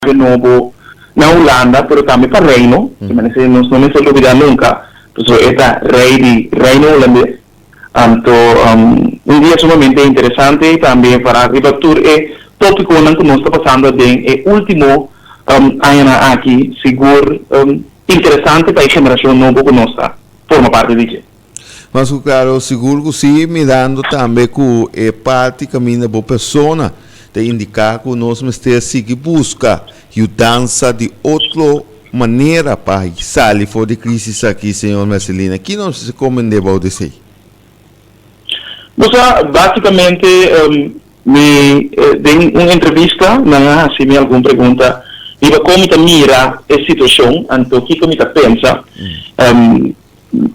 Nobo na Hulanda pero tambe pa Reino, te manera nos no mester lubida nunca, pasobra e ta Rey di Reino Hulandes. Anto un dia sumamente interesante y tambe para riba tur e topiconan cu nos ta pasando aden e ultimo añanan aki, sigur interesante pa e generacion nobo cu nos ta forma parti di dje. Mas ku klaro, sigur ku sí, mirando tambe ku e parti kaminda bo persona ta indiká ku nos mester sigui buska yudansa di otro manera pa sali for di krisis aki, señor Mercelina. Ki nos mester komprendé bou di esei? Bo sa, básikamente mi den un entrevista nan a hasi mi algun pregunta riba kon mi ta mira e situashon, anto kiko mi ta pensa.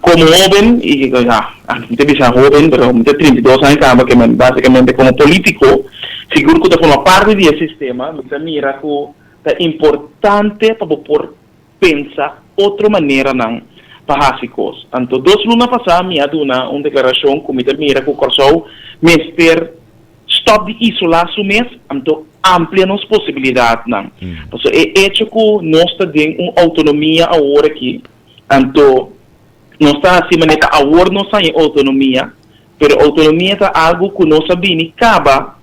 Komo hóben, i ya, mi ta bisa hóben, pero mi ta 32 aña kaba, ke men básikamente komo polítiko, sigur ku ta forma parti di e sistema, mi ta mira ku ta importante pa bo por pensa otro maneranan pa hasi kos. Anto dos luna pasá mi a duna un deklarashon ku mi ta mira ku Kòrsou mester stòp di isolá su mes, anto amplia nos posibilidatnan. Pasobra e echo ku nos ta den un outonomia awor aki, Anto, nos ta hasi manera ta awor nos haña outonomia, pero outonomia ta algu ku nos a bini kaba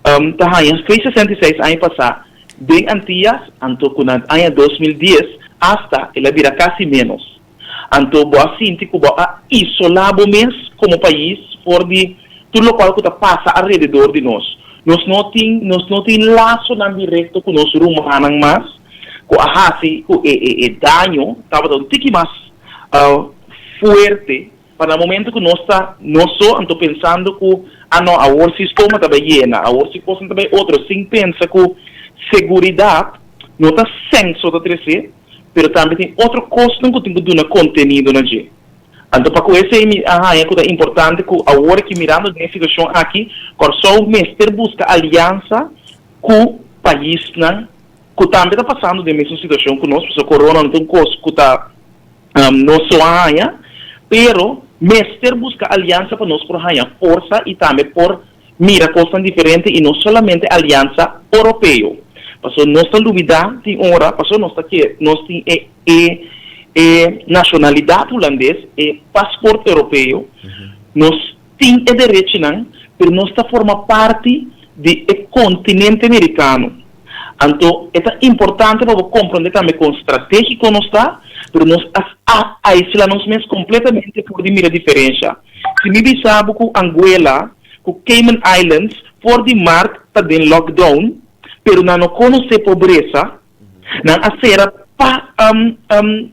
ta haña fe 66 aña pasá den Antias, anto ku na aña 2010 asta el a bira kasi ménos. Anto bo a sinti ku bo a isolá bo mes komo pais for di tur lokual ku ta pasa alrededor di nos. Nos no tin nos no tin lasonan direkto ku nos rumannan mas. Ku a hasi ku e e daño tabata un tiki mas fuerte pa na momento ku nos ta nos so anto pensando ku a no awor si stoma ta bai yena awor si kosnan ta bai otro sin pensa ku seguridat no ta sèn so ta trese pero tambe tin otro kosnan ku tin ku duna kontenido na dje. Anto pa ku esei mi a haña ku ta importante ku awor aki mirando den e situashon aki Kòrsou mester buska aliansa ku paisnan ku tambe ta pasando den mesun situashon ku nos, pasobra korona no ta un kos ku ta nos so a haña, pero mester buska aliansa pa nos por haña forsa i tambe por mira kosnan diferente i no solamente aliansa oropeo, pasobra nos ta lubidá tin ora, pasobra nos ta ke nos tin e e e nashonalidat hulandes, e pasport europeo, nos tin e derechinan, pero nos ta forma parti di e kontinente merikano. Anto e ta importante pa bo komprondé tambe kon stratégiko nos ta, pero nos a a aisla nos mes kompletamente for di mira diferensha. Si mi bisa bo ku Anguela, ku Cayman Islands for di mart ta den lockdown, pero nan no konosé pobresa, nan a sera pa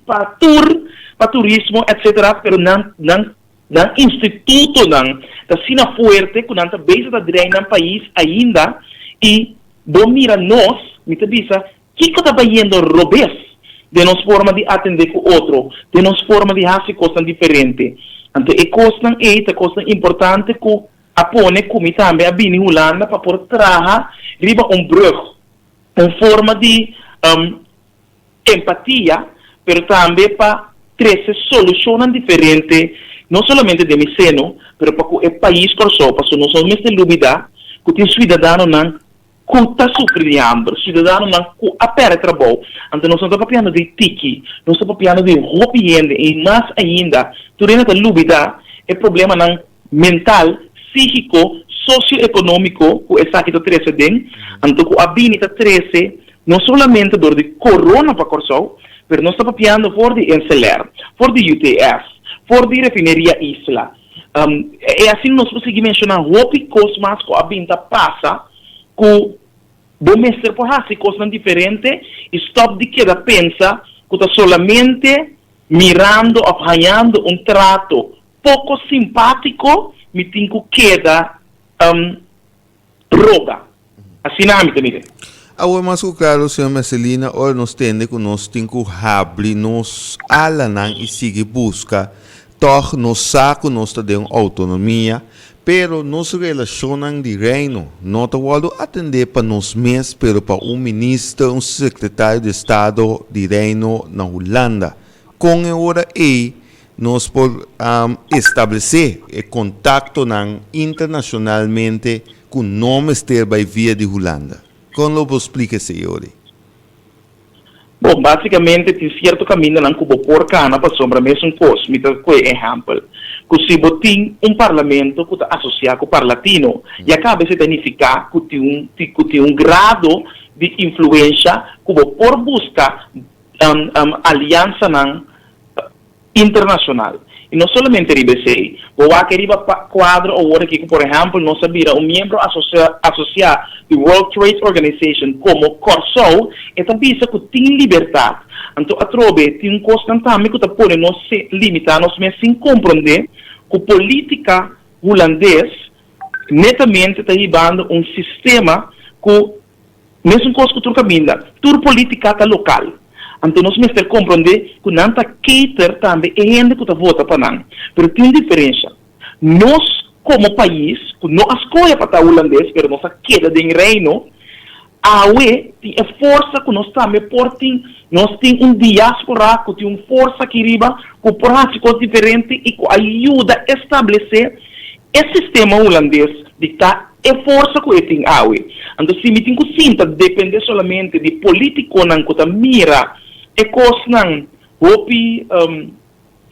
pa tur, pa turismo etcetera, pero nan nan Nan institutonan ta asina fuerte ku nan ta bezig ta drei nan pais ainda i bo mira nos, mi ta bisa, kiko ta bayendo robes den nos forma di atendé ku otro, den nos forma di hasi kosnan diferente. Anto e kosnan ei ta kosnan importante ku a pone ku mi tambe a bini Hulanda pa por traha riba un brug, un forma di empatia, pero tambe pa trese solushonnan diferente, no solamente den mi seno, pero pa ku e pais Kòrsou, pasobra nos no mester lubidá ku tin suidadanonan ku ta sufri di hamber, suidadanonan ku a pèrdè trabou. Anto nos no ta papiando di tiki, nos ta papiando di hopi hende i mas ainda tur hende ta lubidá e problemanan mental, sígiko, sosioekonómiko ku esaki ta trese den, anto ku a bini ta trese no solamente dor di korona pa Kòrsou, pero nos ta papiando for di Inseler, for di UTS, for di Refineria Isla. E asina nos por sigui menshoná hopi kos mas ku a bin ta pasa ku bo mester por hasi kosnan diferente i stòp di keda pensa ku ta solamente mirando òf hañando un trato Poko simpátiko mi tin ku keda roga. Asina ami ta mira. Awor mas ku klaro, señor Mercelina, ora nos tende ku nos tin ku habri nos alanan i sigui buska, tòg nos sa ku nos ta den un outonomia, pero nos relashonnan di Reino no ta wòrdu atendé pa nos mes, pero pa un minister, un sekretario di estado di Reino na Hulanda. Kon e ora ei nos por establesé e kontaktonan internashonalmente ku no mester bai via di Hulanda? Kon lo bo splika esei, Ori? Bon, básikamente tin sierto kamindanan ku bo por kana pasobra mesun kos. Mi ta kohe ehèmpel, ku si bo tin un parlamento ku ta asosiá ku Parlatino, ya kaba esei ta nifiká ku tin un ku tin un grado di influensha ku bo por buska aliansanan internashonal. I no solamente riba esei, bo wak riba kuadro awor aki ku por ehèmpel nos a bira un miembro asosiá di World Trade Organization komo Kòrsou, e ta bisa ku tin libertat. Anto atrobe tin un kosnan tambe ku ta pone nos limitá nos mes sin komprondé ku polítika hulandes netamente ta hibando un sistema ku Mesun kos ku tur kaminda, tur politika ta lokal. Anto nos mester komprondé ku nan ta cater tambe e hende ku ta vota pa nan. Pero tin un diferensha. Nos komo pais ku no a skohe pa ta hulandes pero nos a keda den Reino, awe tin e forsa ku nos tambe por tin, nos tin un diaspora ku tin un forsa aki riba ku por hasi kos diferente i ku a yuda establesé e sistema hulandes di ta e forsa ku e tin awe. Anto si mi tin ku sinta depende solamente di politikonan ku ta mira e kosnan hopi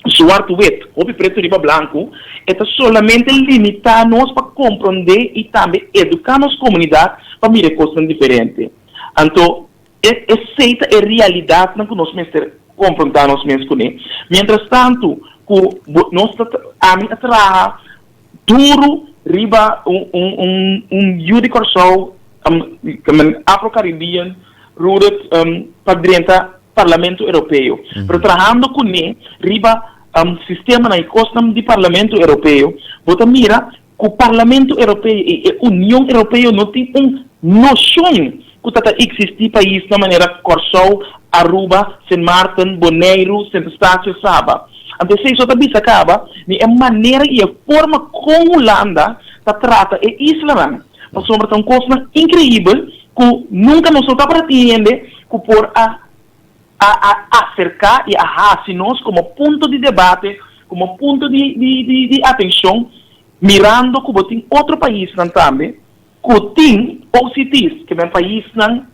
zwart wit, hopi pretu riba blanku, e ta solamente limitá nos pa komprondé i tambe eduká nos komunidat pa mira e kosnan diferente. Anto E esei ta e realidatnan ku nos mester konfrontá nos mes kuné. Miéntras tantu ku bo nos ta ami a traha duru riba un un un un yu di Kòrsou Afro-Caribbean rooted pa drenta Parlamento Europeo. Pero trahando kuné riba sistemanan i kosnan di Parlamento Europeo bo ta mira Ku Parlamento Europeo i e Union Europeo no tin un noshon ku ta ta eksistí paisnan manera Kòrsou, Aruba, Sint Maarten, Boneiru, Sint Eustatius, Saba. Anto esei so ta bisa kaba di e manera i e forma kon Hulanda ta trata e islanan. Pasobra ta un kosnan inkreibel ku nunka nos no tabata tin hende ku por a a a aserká i a hasi nos komo punto di debate, komo punto di di di di atenshon, mirando ku bo tin otro paisnan tambe ku tin OCT's, ke men paisnan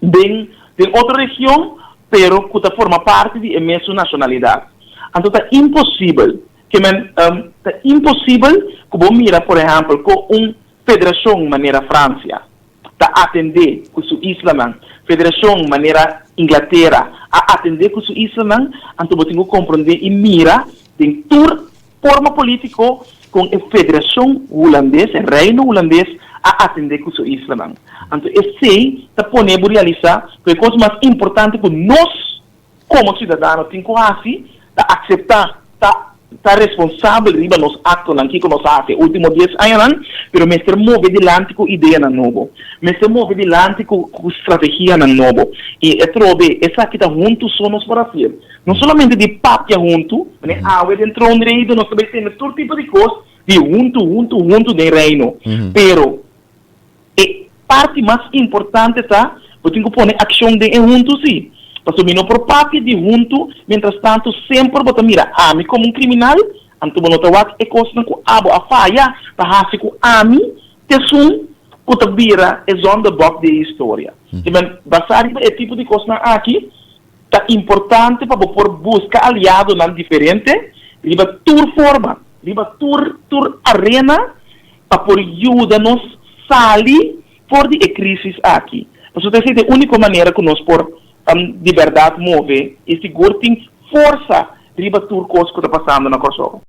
den den otro region, pero ku ta forma parti di e mesun nashonalidat. Anto ta imposibel, ke men ta imposibel ku bo mira por ehèmpel ku un federashon manera Fransia, ta atendé ku su islanan. Federashon manera Inglatera a atendé ku su islanan, anto bo tin ku komprondé i mira den tur forma polítiko kon e Federashon Hulandes, e Reino Hulandes, a atendé ku su islanan. Anto esei ta pone bo realisá ku e kos mas importante ku nos Komo siudadano tin ku hasi ta akseptá, ta ta responsabel riba nos aktonan, kiko nos a hasi e último dies añanan, pero mester move dilanti ku ideanan nobo, mester move dilanti ku ku strategianan nobo. I atrobe esaki ta huntu so nos por hasié. No solamente di papia huntu, manera awe den Troonrede nos ta bai tende tur tipo di kos di huntu, huntu, huntu den Reino, pero E parti mas importante ta, bo tin ku pone akshon den e huntu sí. Pasobra mi no por papia di huntu, mientras tantu semper bo ta mira ami komo un kriminal, anto bo no ta wak e kosnan ku abo a faya pa hasi ku ami t'esun ku ta bira e zondebok di e historia. Te men, basá riba e tipo di kosnan aki, ta importante pa bo por buska aliadonan diferente riba tur forma, riba tur tur arena, pa por yuda nos sali for di e crisis aki. Pasobra ta esei ta e unico manera cu nos por di berdad move y sigur tin forsa riba tur cos cu ta pasando na Corsou.